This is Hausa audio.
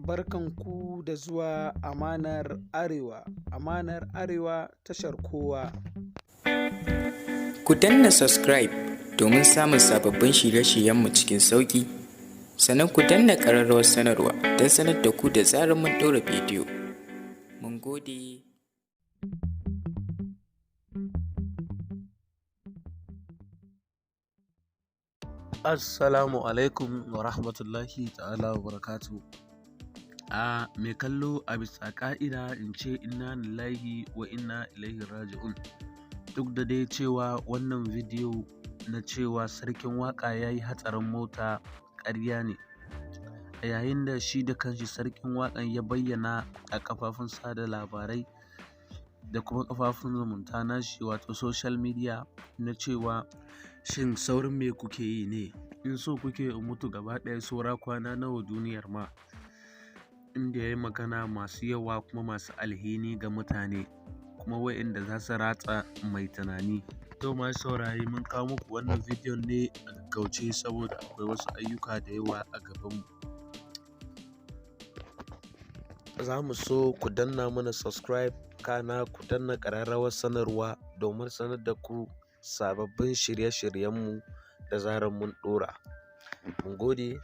Barkanku da zuwa Amanar Arewa. Amanar Arewa, tashar kowa. Ku danna subscribe domin samun sababbin shirye-shiryenmu cikin sauƙi. Sannan ku danna ƙararrawar sanarwa don sanar da ku da zarar mun ɗora bidiyo. Mun gode. Assalamu alaikum wa rahmatullahi ta'ala wa barakatuhu. A mai kallo, a bisa ƙa'ida in ce inna lillahi wa inna ilaihi raji'un. Duk da dai cewa wannan bidiyo na cewa Sarkin Waƙa ya yi hatsarin mota ƙarya ne. A yayin da shi da kanshi Sarkin Waƙan ya bayyana a kafafen sada labarai da kuma kafafen zumunta nashi, wato social media, na cewa shin saurin me kuke yi ne? In so kuke in mutu gaba ɗaya, saura kwana nawa duniyar ma? Inda ya yi magana masu yawa kuma masu alhini ga mutane, kuma wa'inda za su ratsa mai tunani. To masu saurare, mun kawo muku wannan bidiyon ne a gaggauce saboda akwai wasu ayyuka da yawa a gabanmu. Za mu so ku danna mana subscribe, kana ku danna ƙararrawar sanarwa domin sanar da ku sababbin shirye-shiryenmu da zarar mun ɗora. Mun gode.